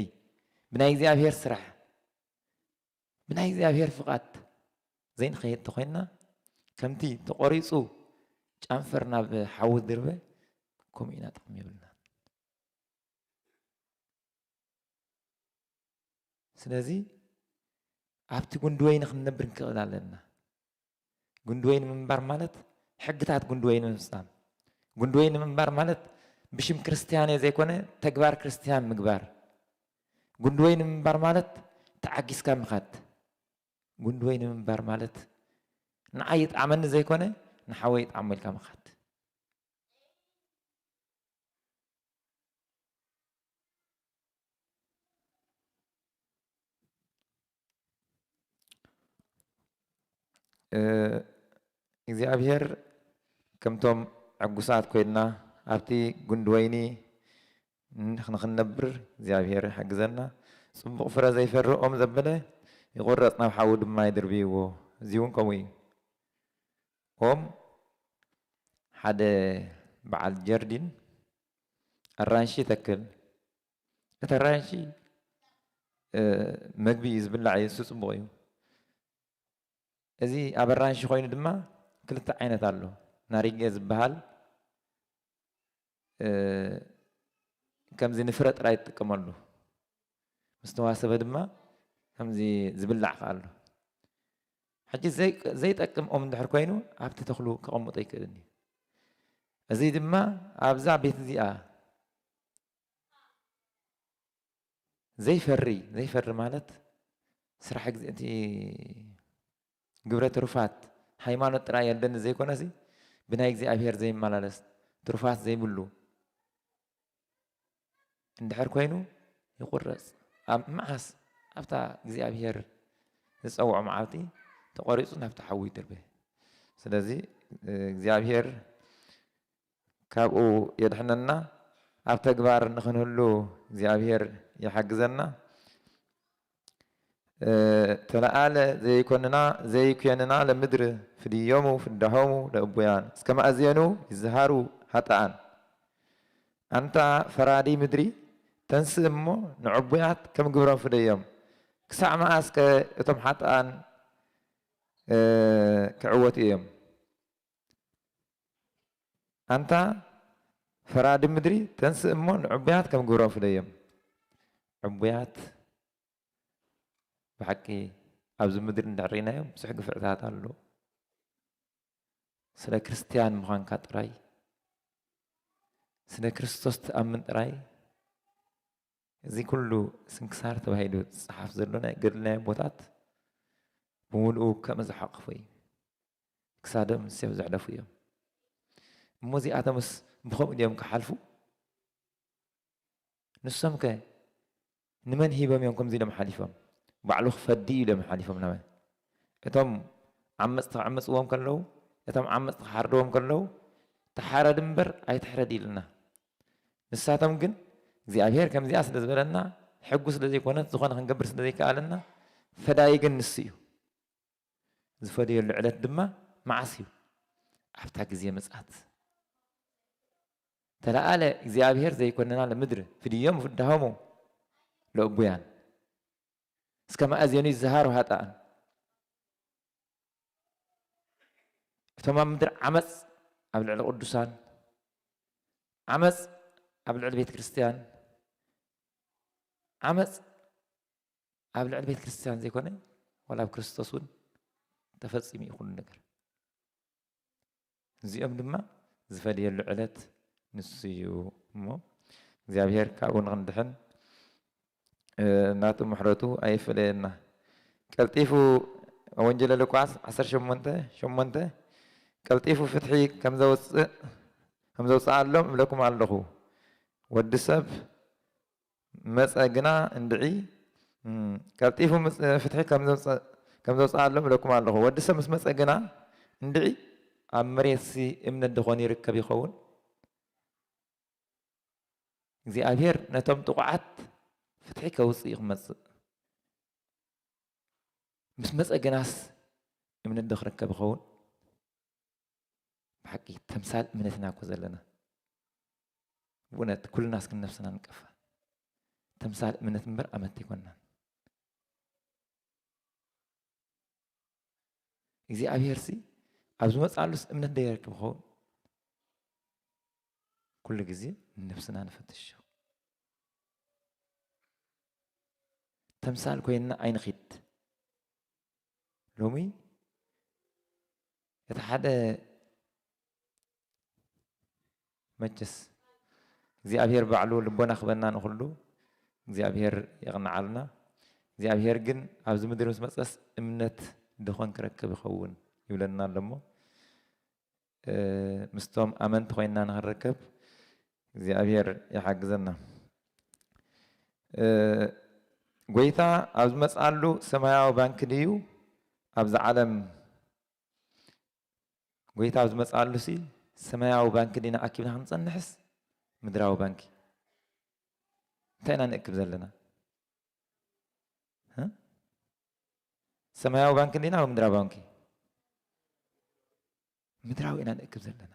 ብናይ እግዚኣብሔር ስራሕ፣ ብናይ እግዚኣብሔር ፍቓድ ዘይንኸይድ ተኾይንና፣ ከምቲ ተቖሪጹ ጨንፈር ናብ ሓዊ ዝድርበ፣ ከምኡ ኢና ጥቕሚ የብልናን። ስለዚ ኣብቲ ጉንዲ ወይኒ ክንነብር ክንክእል ኣለና። ጉንዲ ወይኒ ምንባር ማለት ሕግታት ጉንዲ ወይኒ ምፍጻም። ጉንዲ ወይኒ ምንባር ማለት ብሽም ክርስትያን እየ ዘይኮነ ተግባር ክርስትያን ምግባር። ጉንዲ ወይኒ ምንባር ማለት ተዓጊስካ ምኻድ። ጉንዲ ወይኒ ምንባር ማለት ንዓይ ይጥዓመኒ ዘይኮነ ንሓወይ ይጥዓሞ ኢልካ ምኻድ። እ፣ እግዚኣብሔር ከምቶም ዕጉሳት ኮይንና ኣብቲ ጉንዲ ወይኒ ን-፣ ንኽንነብር እግዚኣብሔር ይሓግዘና። ጽቡቕ ፍረ ዘይፈሪ ኦም ዘበለ ይቑረጽ፣ ናብ ሓዊ ድማ ይድርብይዎ። እዚ እውን ከምኡ እዩ። ኦም ሓደ በዓል ጀርዲን ኣራንሺ ይተክል። እቲ ኣራንሺ፣ እ፣ መግቢ እዩ፣ ዝብላዕ እዩ፣ እሱ ጽቡቕ እዩ። እዚ ኣብ ኣራንሺ ኮይኑ ድማ ክልተ ዓይነት ኣሎ። ናሪጌ ዝበሃል፣ እ፣ ከምዚ ንፍረ ጥራይ ይጥቀመሉ። ምስ ተዋሰበ ድማ ከምዚ ዝብላዕ ከኣ ኣሎ። ሕጂ ዘይጠቅም ኦም እንድሕር ኮይኑ ኣብቲ ተኽሉ ከቐምጦ ኣይክእልን እዩ። እዚ ድማ ኣብዛ ቤት እዚኣ ዘይፈሪ ዘይፈሪ ማለት ስራሕ እቲ ግብረ ትሩፋት ሃይማኖት ጥራይ የለኒ ዘይኮነሲ ብናይ እግዚኣብሔር ዘይመላለስ ትሩፋት ዘይብሉ እንድሕር ኮይኑ ይቑረጽ። ኣብ መዓስ ኣብታ እግዚኣብሔር ዝጸውዖ መዓልቲ ተቖሪጹ ናብቲ ሓዊ ይድርበ። ስለዚ እግዚኣብሔር ካብኡ የድሕነና። ኣብ ተግባር ንኽንህሉ እግዚኣብሔር ይሓግዘና። ተለዓለ ዘይኮንና ዘይኮንና ለምድር ፍድዮሙ ፍዳሆሙ ለእቡያን እስከ ማእዝየኑ ይዝሃሩ ሀጣን። ኣንታ ፈራዲ ምድሪ ተንስእ እሞ ንዕቡያት ከም ግብሮም ፍደዮም። ክሳዕ መኣስከ እቶም ሓጥኣን ክዕወቱ እዮም? ኣንታ ፈራዲ ምድሪ ተንስእ እሞ ንዕቡያት ከም ግብሮም ፍደዮም። ዕቡያት ብሓቂ ኣብዚ ምድሪ እንድሕር ርኢናዮም ብዙሕ ግፍዕታት ኣሎ። ስለ ክርስትያን ምዃንካ ጥራይ፣ ስለ ክርስቶስ ትኣምን ጥራይ፣ እዚ ኩሉ ስንክሳር ተባሂሉ ዝጸሓፍ ዘሎ ናይ ገድሊ ናይ ኣቦታት ብምሉኡ ከም ዝሓቕፉ እዩ። ክሳዶም ሰብ ዘሕለፉ እዮም። እሞ እዚኣቶምስ ብኸምኡ ድዮም ክሓልፉ? ንሶምከ ንመን ሂቦም እዮም ከምዚ ኢሎም ሓሊፎም? ባዕሉ ክፈዲ እዩ ኢሎም ሓሊፎም ናበይ? እቶም ዓመፅቲ ክዕምፅዎም ከለዉ፣ እቶም ዓመፅቲ ክሓርድዎም ከለዉ፣ ተሓረድ እምበር ኣይትሕረድ ኢልና። ንሳቶም ግን እግዚኣብሔር ከምዚኣ ስለ ዝበለና፣ ሕጉ ስለ ዘይኮነት፣ ዝኾነ ክንገብር ስለ ዘይከኣለና፣ ፈዳይ ግን ንሱ እዩ። ዝፈደየሉ ዕለት ድማ መዓስ እዩ? ኣብታ ግዜ ምጽኣት። ተለዓለ እግዚኣብሔር ዘይኮነና ለምድር ፍድዮም ፍዳሆሙ ለእቡያን እስከ መኣዝየኑ ይዝሃሩ ሃጣን። እቶም ኣብ ምድሪ ዓመፅ ኣብ ልዕሊ ቅዱሳን፣ ዓመፅ ኣብ ልዕሊ ቤተ ክርስቲያን፣ ዓመፅ ኣብ ልዕሊ ቤተ ክርስቲያን ዘይኮነ ዋላ ኣብ ክርስቶስ እውን ተፈጺሙ እዩ ኩሉ ነገር። እዚኦም ድማ ዝፈድየሉ ዕለት ንሱ እዩ እሞ እግዚኣብሔር ካብኡ ንኽንድሕን ናቱ ምሕረቱ ኣይፈለየና። ቀልጢፉ ወንጌለ ሉቃስ ዓሰርተ ሸሞንተ ሸሞንተ ቀልጢፉ ፍትሒ ከም ዘውፅእ ከም ዘውፅኣሎም እብለኩም ኣለኹ። ወዲ ሰብ መጸ ግና እንድዒ ቀልጢፉ ፍትሒ ከም ዘውፅኣሎም እለኩም ኣለኹ። ወዲ ሰብ ምስ መጸ ግና እንድዒ ኣብ መሬትሲ እምነት ድኾን ይርከብ ይኸውን? እግዚኣብሔር ነቶም ጥቑዓት ፍትሒ ከውፅእ እዩ ክመፅእ። ምስ መጸ ግናስ እምነት ዶ ክርከብ ይኸውን? ብሓቂ ተምሳል እምነትና እኮ ዘለና። ብእውነት ኩልና እስኪ ነብስና ንቀፋ። ተምሳል እምነት እምበር ኣመንቲ ኣይኮንናን። እግዚኣብሔር ሲ ኣብ ዝመፅኣሉስ እምነት ዶ የረክብ ይኸውን? ኩሉ ግዜ ንነብስና ንፈትሾ። ተምሳል ኮይንና ኣይንኺድ። ሎሚ እቲ ሓደ መቸስ እግዚኣብሔር ባዕሉ ልቦና ክበና ንኹሉ እግዚኣብሔር የቕንዓልና። እግዚኣብሔር ግን ኣብዚ ምድሪ ምስ መጸስ እምነት ድኾን ክረክብ ይኸውን ይብለና ኣሎ እሞ ምስቶም ኣመንቲ ኮይንና ንኽንርከብ እግዚኣብሔር ይሓግዘና። ጎይታ ኣብ ዝመፅኣሉ ሰማያዊ ባንኪ ድዩ ኣብዚ ዓለም? ጎይታ ኣብ ዝመፅኣሉ ሲ ሰማያዊ ባንኪ ዲና ኣኪብና ክንፀንሕስ ምድራዊ ባንኪ? እንታይ ኢና ንእክብ ዘለና? ሰማያዊ ባንኪ ዲና ወይ ምድራዊ ባንኪ? ምድራዊ ኢና ንእክብ ዘለና።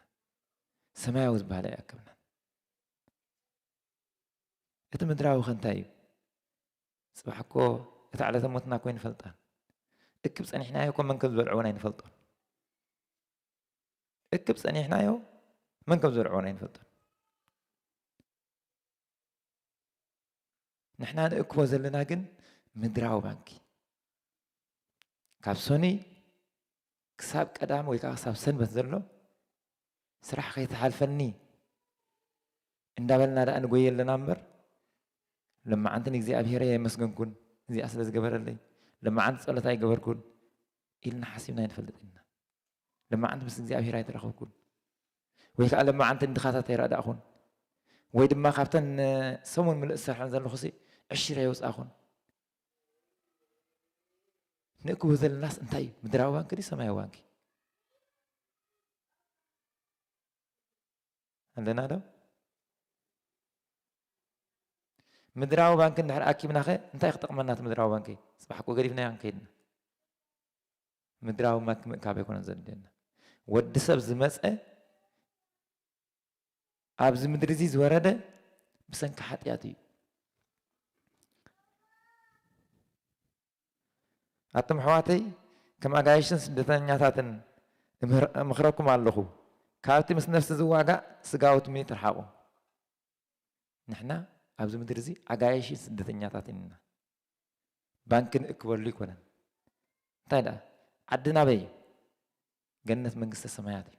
ሰማያዊ ዝበሃል ኣይኣክብናን። እቲ ምድራዊ ከ እንታይ እዩ? ጽባሕ እኮ እታ ዕለተ ሞትና እኮ ኣይንፈልጣን። እክብ ጸኒሕናዮ እኮ መን ከም ዝበልዕዎን ኣይንፈልጦን። እክብ ጸኒሕናዮ መን ከም ዝበልዕዎን ኣይንፈልጦን። ንሕና ንእክቦ ዘለና ግን ምድራዊ ባንኪ፣ ካብ ሰኑይ ክሳብ ቀዳም ወይ ከዓ ክሳብ ሰንበት ዘሎ ስራሕ ከይተሓልፈኒ እንዳበልና ደኣ ንጎየ ኣለና እምበር፣ "ለማዓንቲ ንእግዚኣብሔር ኣየመስገንኩን፣ እዚኣ ስለ ዝገበረለይ፣ ለማዓንቲ ጸሎት ኣይገበርኩን" ኢልና ሓሲብና ኣይንፈልጥን ኢና። ለማዓንቲ ምስ እግዚኣብሔር ኣይተራኸብኩን፣ ወይ ከዓ ለማዓንቲ ንድኻታት ኣይረዳእኹን፣ ወይ ድማ ካብተን ሰሙን ምልእ ዝሰርሐን ዘለኹሲ ዕሽር ኣይወፃእኹን። ንእክቡ ዘለናስ እንታይ እዩ? ምድራዊ ባንኪ ድዩ ሰማያዊ ባንኪ? ኣለና ዶ? ምድራዊ ባንኪ እንድሕር ኣኪብናኸ እንታይ ክጠቕመና እቲ ምድራዊ ባንኪ? ጽባሕ እኮ ገዲፍናዮ ክንከይድና። ምድራዊ ባንኪ ምእካብ ኣይኮነን ዘድልየና። ወዲ ሰብ ዝመጸ፣ ኣብዚ ምድሪ እዚ ዝወረደ ብሰንኪ ሓጢኣት እዩ። ኣቱም ኣሕዋተይ፣ ከም ኣጋይሽን ስደተኛታትን እምህር-፣ እምኽረኩም ኣለኹ። ካብቲ ምስ ነፍሲ ዝዋጋእ ስጋዊ ትምኒት ርሓቑ። ንሕና ኣብዚ ምድሪ እዚ ኣጋይሽን ስደተኛታትን ኢና። ባንኪ ንእክበሉ ኣይኮነን። እንታይ ደኣ? ዓድና ኣበይ እዩ? ገነት መንግስተ ሰማያት እዩ።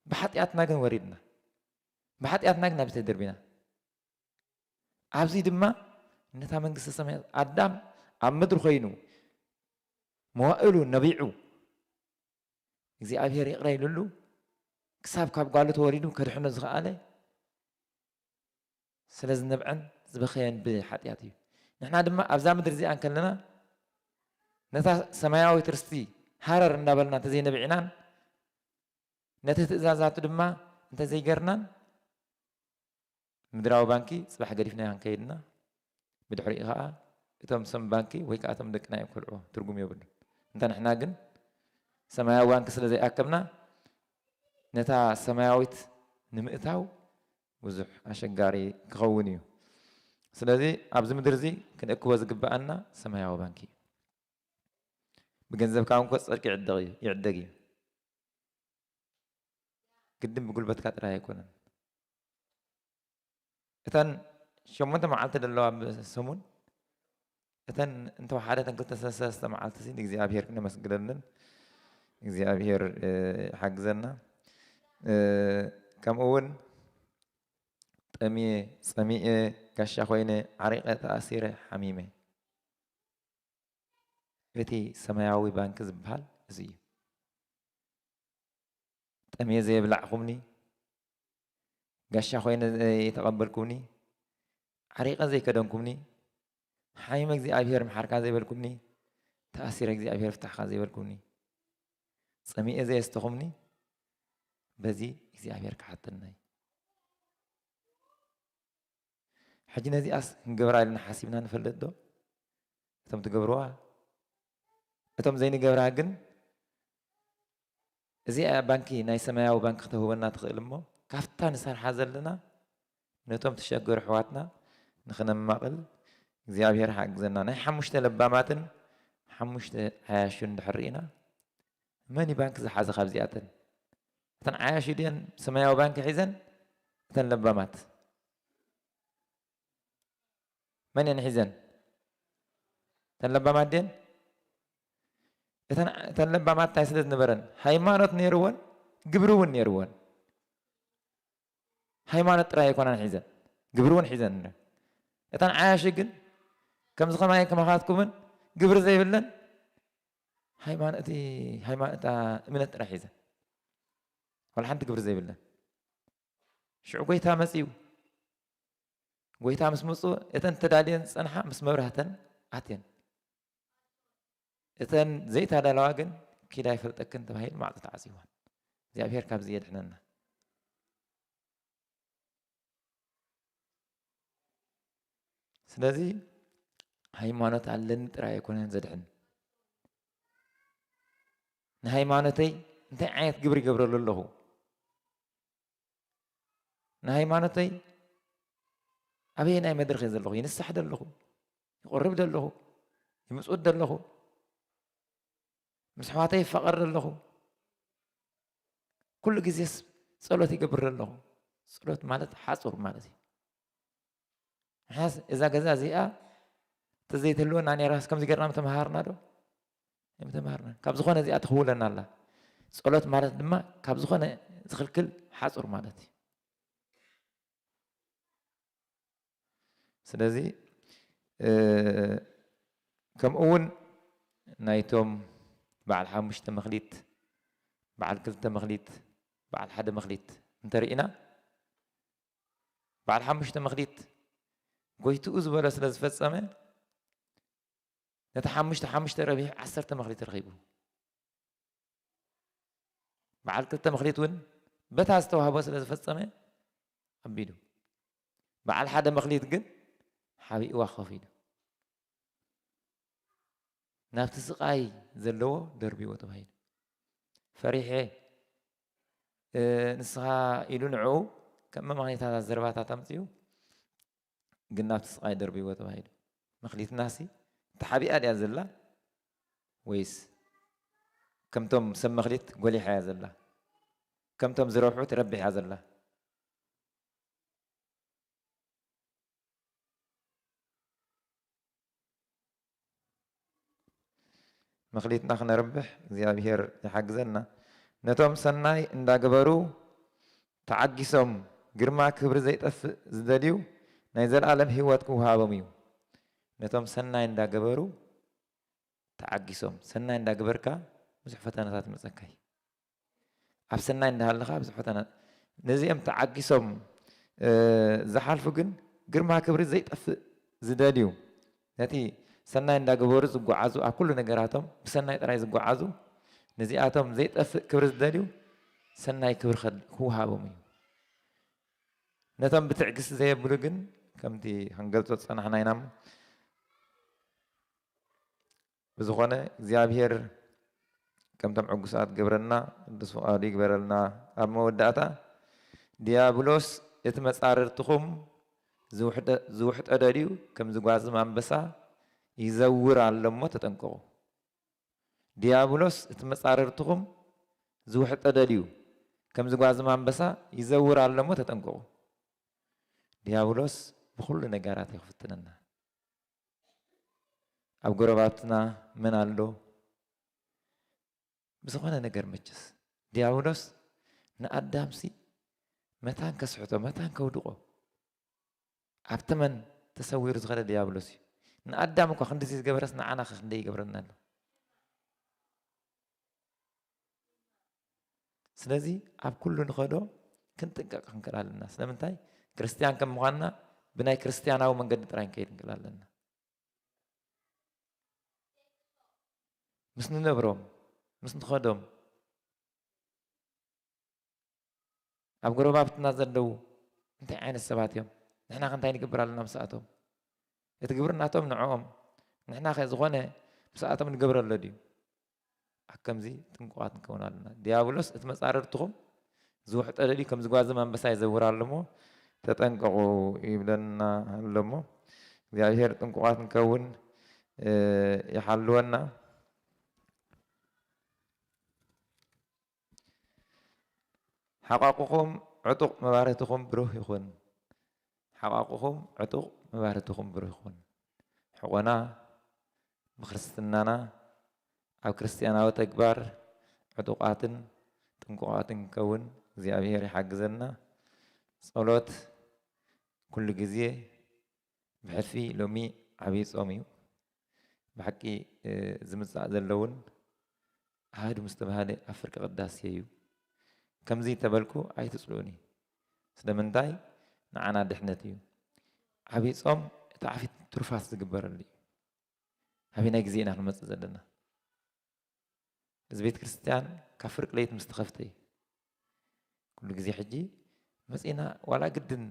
ብሓጢኣትና ግን ወሪድና። ብሓጢኣትና ግን ኣብዚ ተደርቢና። ኣብዚ ድማ ነታ መንግስተ ሰማያት ኣዳም ኣብ ምድሪ ኮይኑ መዋእሉ ነቢዑ እግዚኣብሔር ይቕረ ኢሉሉ ክሳብ ካብ ጓሉ ተወሊዱ ከድሕኖ ዝኸኣለ ስለ ዝነብዐን ዝበኸየን ብሓጢኣት እዩ። ንሕና ድማ ኣብዛ ምድሪ እዚኣ እንከለና ነታ ሰማያዊት ርስቲ ሃረር እንዳበልና እንተዘይነቢዕናን ነቲ ትእዛዛቱ ድማ እንተዘይገርናን ምድራዊ ባንኪ ጽባሕ ገዲፍናዮ ክንከይድ ኢና። ብድሕሪኡ ኸኣ እቶም ሰም ባንኪ ወይ ከኣ እቶም ደቅና እዮም ክበልዕዎ፣ ትርጉም የብሉን። እንተ ንሕና ግን ሰማያዊ ባንኪ ስለ ዘይኣከብና ነታ ሰማያዊት ንምእታው ብዙሕ ኣሸጋሪ ክኸውን እዩ። ስለዚ ኣብዚ ምድሪ እዚ ክንእክቦ ዝግብኣና ሰማያዊ ባንኪ እዩ። ብገንዘብካ እውን ኮ ጽድቂ ይዕደግ እዩ፣ ይዕደግ እዩ። ግድን ብጉልበትካ ጥራይ ኣይኮነን። እተን ሸሞንተ መዓልቲ ዘለዋ ሰሙን፣ እተን እንተወሓደ እተን ክልተ ሰለስተ መዓልቲ ሲ ንእግዚኣብሔር ክነመስግነለን እግዚኣብሔር፣ እ፣ ይሓግዘና። እ፣ ከምኡ እውን ጠምየ፣ ጸሚኤ፣ ጋሻ ኮይነ፣ ዓሪቐ፣ ተኣሲረ፣ ሓሚመ። እቲ ሰማያዊ ባንክ ዝበሃል እዚ እዩ። ጠምየ ዘየብላዕኹምኒ፣ ጋሻ ኮይነ ዘይተቐበልኩምኒ፣ ዓሪቐ ዘይከደንኩምኒ፣ ሓሚመ እግዚኣብሔር ምሓርካ ዘይበልኩምኒ፣ ተኣሲረ እግዚኣብሔር ፍታሕካ ዘይበልኩምኒ፣ ጸሚኤ ዘየስተኹምኒ፣ በዚ እግዚኣብሔር ክሓተና እዩ። ሕጂ ነዚኣስ ክንገብራ ኢልና ሓሲብና ንፈልጥ ዶ? እቶም ትገብርዋ? እቶም ዘይንገብራ ግን እዚኣ ባንኪ፣ ናይ ሰማያዊ ባንኪ ክተህበና ትኽእል እሞ፣ ካብታ ንሰርሓ ዘለና ነቶም ትሸገሩ ኣሕዋትና ንኽነማቕል እግዚኣብሔር ሓግዘና። ናይ ሓሙሽተ ለባማትን ሓሙሽተ ዓያሹን እንድሕር ርኢና፣ መን እዩ ባንኪ ዝሓዘ ካብዚኣተን? እተን ዓያሹ ድየን ሰማያዊ ባንኪ ሒዘን? እተን ለባማት መን እየን ሒዘን? እተን ለባማት ድየን? እተን፣ እተን ለባማት እንታይ ስለ ዝነበረን? ሃይማኖት ነይርወን፣ ግብሪ እውን ነይርወን። ሃይማኖት ጥራይ ኣይኮናን ሒዘን፣ ግብሪ እውን ሒዘን። እተን ዓያሹ ግን ከምዚ ከማይ ከማኻትኩምን ግብሪ ዘይብለን ሃይማኖት፣ እቲ ሃይማኖት፣ እታ እምነት ጥራይ ሒዘን፣ ዋላ ሓንቲ ግብሪ ዘይብለን። ሽዑ ጎይታ መጺኡ። ጎይታ ምስ መጹ እተን ተዳልየን ዝጸንሓ ምስ መብራህተን ኣትየን። እተን ዘይተዳለዋ ግን ኪድ ኣይፈልጠክን ተባሂሉ ማዕጾ ተዓጽይወን። እግዚኣብሔር ካብዚ የድሕነና። ስለዚ ሃይማኖት ኣለኒ ጥራይ ኣይኮነን ዘድሕን። ንሃይማኖተይ እንታይ ዓይነት ግብሪ ይገብረሉ ኣለኹ? ንሃይማኖተይ ኣበየናይ መድረኽ እየ ዘለኹ? ይንሳሕ ዶ ኣለኹ? ይቆርብ ዶ ኣለኹ? ይምጽውት ዶ ኣለኹ? ምስ ኣሕዋተይ ይፋቐር ዶ ኣለኹ? ኩሉ ግዜስ ጸሎት ይገብር ዶ ኣለኹ? ጸሎት ማለት ሓጹር ማለት እዩ። ንሕናስ እዛ ገዛ እዚኣ ተዘይትህልወና ነይራስ ከምዚ ጌርና ምተመሃርና ዶ? ምተማሃርና ካብ ዝኾነ እዚኣ ትኽውለና ኣላ። ጸሎት ማለት ድማ ካብ ዝኾነ ዝኽልክል ሓጹር ማለት እዩ። ስለዚ ከምኡ እውን ናይቶም በዓል ሓሙሽተ መኽሊት፣ በዓል ክልተ መኽሊት፣ በዓል ሓደ መኽሊት እንተርኢና፣ በዓል ሓሙሽተ መኽሊት ጎይትኡ ዝበሎ ስለ ዝፈጸመ፣ ነቲ ሓሙሽተ ሓሙሽተ ረቢሑ ዓሰርተ መኽሊት ረኺቡ። በዓል ክልተ መኽሊት እውን በታ ዝተዋህቦ ስለ ዝፈጸመ ኣቢሉ። በዓል ሓደ መኽሊት ግን ሓቢእዋ ኮፍ ኢሉ። ናብቲ ስቓይ ዘለዎ ደርቢዎ ተባሂሉ። ፈሪሐ፣ እ፣ ንስኻ ኢሉ ንዕኡ ከም መማኽኔታታት ዘረባታት ኣምጺኡ፣ ግን ናብቲ ስቓይ ደርቢዎ ተባሂሉ። መኽሊትናሲ ተሓቢኣ ድያ ዘላ ወይስ ከምቶም ሰብ መኽሊት ጎሊሓ እያ ዘላ? ከምቶም ዝረብሑ ትረብሕ እያ ዘላ? መኽሊትና ክነርብሕ እግዚኣብሔር ይሓግዘና። ነቶም ሰናይ እንዳገበሩ ተዓጊሶም ግርማ ክብሪ ዘይጠፍእ ዝደልዩ ናይ ዘለኣለም ህይወት ክወሃቦም እዩ። ነቶም ሰናይ እንዳገበሩ ተዓጊሶም፣ ሰናይ እንዳገበርካ ብዙሕ ፈተናታት ይመጸካ እዩ። ኣብ ሰናይ እንዳሃለኻ ብዙሕ ፈተና፣ ነዚኦም ተዓጊሶም፣ እ፣ ዝሓልፉ ግን ግርማ ክብሪ ዘይጠፍእ ዝደልዩ፣ ነቲ ሰናይ እንዳገበሩ ዝጓዓዙ፣ ኣብ ኩሉ ነገራቶም ብሰናይ ጥራይ ዝጓዓዙ፣ ነዚኣቶም ዘይጠፍእ ክብሪ ዝደልዩ ሰናይ ክብሪ ከድ-፣ ክወሃቦም እዩ። ነቶም ብትዕግስቲ ዘየብሉ ግን ከምቲ ክንገልጾ ዝጸናሕና ኢና። ብዝኾነ እግዚኣብሔር ከምቶም ዕጉሳት ገብረና፣ ቅዱስ ፍቓዱ ይግበረልና። ኣብ መወዳእታ፣ ዲያብሎስ እቲ መጻርርትኹም ዝውሕደ-፣ ዝውሕጠ ደልዩ ከም ዝጓዝም ኣንበሳ ይዘውር ኣሎ እሞ ተጠንቀቑ። ዲያብሎስ እቲ መጻርርትኹም ዝውሕጠ ደልዩ ከም ዝጓዝም ኣንበሳ ይዘውር ኣሎ እሞ ተጠንቀቑ። ዲያብሎስ ብኹሉ ነገራት እዩ ክፍትነና። ኣብ ጎረባብትና መን ኣሎ? ብዝኾነ ነገር መቸስ ዲያብሎስ ንኣዳምሲ መታን ከስሕቶ፣ መታን ከውድቖ፣ ኣብ ተመን ተሰዊሩ ዝኸደ ዲያብሎስ እዩ። ንኣዳም እኳ ክንድዚ ዝገበረስ ንዓና ኸ ክንደይ ይገብረና ኣሎ? ስለዚ ኣብ ኩሉ ንኸዶ ክንጥንቀቕ ክንክእል ኣለና። ስለምንታይ? ክርስትያን ከም ምዃንና ብናይ ክርስትያናዊ መንገዲ ጥራይ ክንከይድ ክንክእል ኣለና። ምስ ንነብሮም፣ ምስ ንኸዶም፣ ኣብ ጎረባብትና ዘለዉ እንታይ ዓይነት ሰባት እዮም? ንሕና ከ እንታይ ንገብር ኣለና ምስኣቶም? እቲ ግብሪ ናቶም ንዕኦም፣ ንሕና ከ ዝኾነ ምስኣቶም ንገብረሎ ድዩ? ኣብ ከምዚ ጥንቁቓት ንከውን ኣለና። ዲያብሎስ እቲ መጻርርትኹም ዝውሕጠ ደልዩ ከም ዝጓዝም ኣንበሳ ይዘውር ኣሎ እሞ ተጠንቀቑ ይብለና ኣሎ እሞ እግዚኣብሔር ጥንቁቓት ንከውን፣ እ፣ ይሓልወና። ሓቋቑኹም ዕጡቕ መባርህትኹም ብሩህ ይኹን። ሓቋቑኹም ዕጡቕ መባርህትኹም ብሩህ ይኹን። ሕቖና ብክርስትናና ኣብ ክርስትያናዊ ተግባር ዕጡቓትን ጥንቁቓትን ክንከውን እግዚኣብሔር ይሓግዘና። ጸሎት ኩሉ ግዜ ብሕልፊ ሎሚ ዓብዪ ጾም እዩ። ብሓቂ፣ እ፣ ዝምጻእ ዘለውን ኣሃዱ ምስ ተባህለ ኣብ ፍርቂ ቅዳሴ እዩ። ከምዚ ተበልኩ ኣይትጽልኡኒ። ስለምንታይ? ንዓና ድሕነት እዩ። ዓብዪ ጾም እቲ ዓፊት ትሩፋት ዝግበረሉ እዩ። ኣበየናይ ግዜ ኢና ክንመጽእ ዘለና? እዚ ቤተ ክርስቲያን ካብ ፍርቂ ለይቲ ምስ ተኸፍተ እዩ። ኩሉ ግዜ ሕጂ መጺእና ዋላ ግድን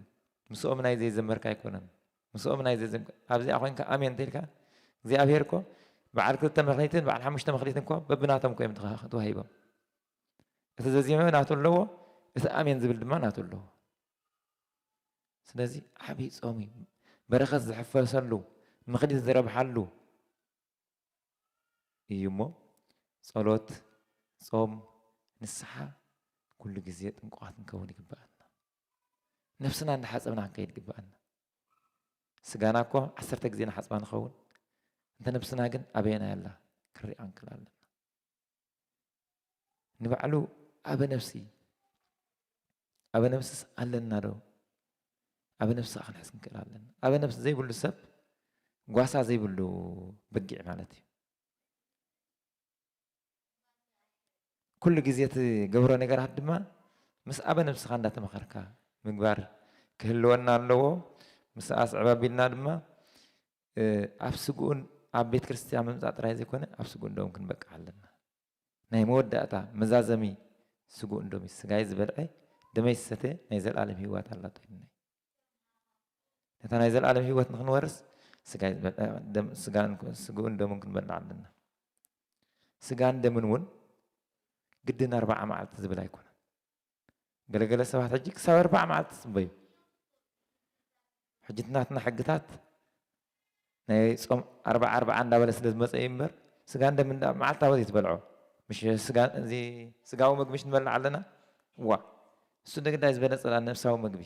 ምስኦም ናይ ዘይዘመርካ ኣይኮነን። ምስኦም ናይ ዘይዘም-፣ ኣብዚኣ ኮይንካ ኣሜን እንተኢልካ እግዚኣብሔር እኮ በዓል ክልተ መኽሊትን በዓል ሓሙሽተ መኽሊትን እኮ በብናቶም እኮ እዮም ተኻ-፣ ተዋሂቦም። እቲ ዘዜመ ናቱ ኣለዎ፣ እቲ ኣሜን ዝብል ድማ ናቱ ኣለዎ። ስለዚ ዓብዪ ጾም እዩ። በረኸት ዝሕፈሰሉ፣ መኽሊት ዝረብሓሉ እዩ እሞ ጸሎት፣ ጾም፣ ንስሓ ኩሉ ግዜ ጥንቁቓት ክንከውን ይግብኣና። ነብስና እንዳሓጸብና ክንከይድ ይግብኣና። ስጋና እኮ ዓሰርተ ግዜ ንሓጽባ ንኸውን፣ እንተ ነብስና ግን ኣበየናይ ኣላ ክንሪኣ ክንክእል ኣለና። ንባዕሉ ኣበ ነፍሲ፣ ኣበ ነፍስስ ኣለና ዶ? ኣበ ነፍሲ ክንሕዝ ክንክእል ኣለና። ኣበ ነፍሲ ዘይብሉ ሰብ ጓሳ ዘይብሉ በጊዕ ማለት እዩ። ኩሉ ግዜ ትገብሮ ነገራት ድማ ምስ ኣበ ነፍስኻ እንዳተመኸርካ ምግባር ክህልወና ኣለዎ። ምስ ኣስዕብ ኣቢልና ድማ ኣብ ስግኡን ኣብ ቤት ክርስቲያን ምምፃእ ጥራይ ዘይኮነ ኣብ ስግኡን ደሙን ክንበቅዕ ኣለና። ናይ መወዳእታ መዛዘሚ ስግኡን ደሙን፣ ስጋይ ዝበልዐ ደመይ ዝሰተ ናይ ዘለኣለም ህይወት ኣላቶ ኢልና። ነታ ናይ ዘለኣለም ህይወት ንክንወርስ ስጋይ ዝበልዐ ደም-፣ ስጋን ስግኡን ደሙን ክንበልዕ ኣለና። ስጋን ደምን እውን ግድን ኣርባዓ መዓልቲ ዝብል ኣይኮነን። ገለገለ ሰባት ሕጂ ክሳብ ኣርባዓ መዓልቲ ጽበዩ። ሕጂ እቲ ናትና ሕግታት ናይ ጾም ኣርባዓ ኣርባዓ እንዳበለ ስለ ዝመጸ እዩ እምበር፣ ስጋን ደምን እንዳ መዓልታዊ ዘይትበልዖ። ምሽ ስጋ፣ እዚ ስጋዊ ምግቢ ምሽ ንበልዕ ኣለና? እዋ። እሱ ንግዳይ ዝበለጸ ነፍሳዊ ምግቢ።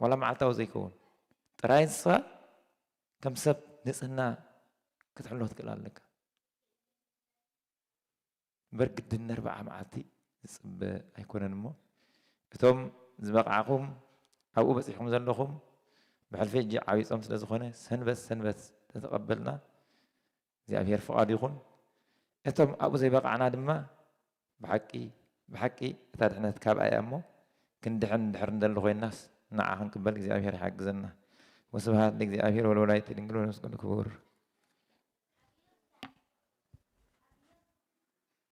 ዋላ መዓልታዊ ዘይከውን። ጥራይ ንስኻ ከም ሰብ ንጽህና ክትሕሎ ትክእል ኣለካ። እምበር ግድን ኣርባዓ መዓልቲ ዝጽበ ኣይኮነን እሞ፣ እቶም ዝበቕዓኹም፣ ኣብኡ በጺሕኩም ዘለኹም፣ ብሕልፊ ሕጂ ዓብዪ ጾም ስለ ዝኾነ፣ ሰንበት ሰንበት ተተቐበልና፣ እግዚኣብሔር ፍቓዱ ይኹን። እቶም ኣብኡ ዘይበቓዕና ድማ፣ ብሓቂ፣ ብሓቂ እታ ድሕነት ካብኣ እያ እሞ፣ ክንድሕን እንድሕር እንደሊ ኮይንናስ፣ ንዓ ክንቅበል እግዚኣብሔር ይሓግዘና። ወስብሐት ለእግዚኣብሔር ወለወላዲቱ ድንግል ወለመስቀሉ ክቡር።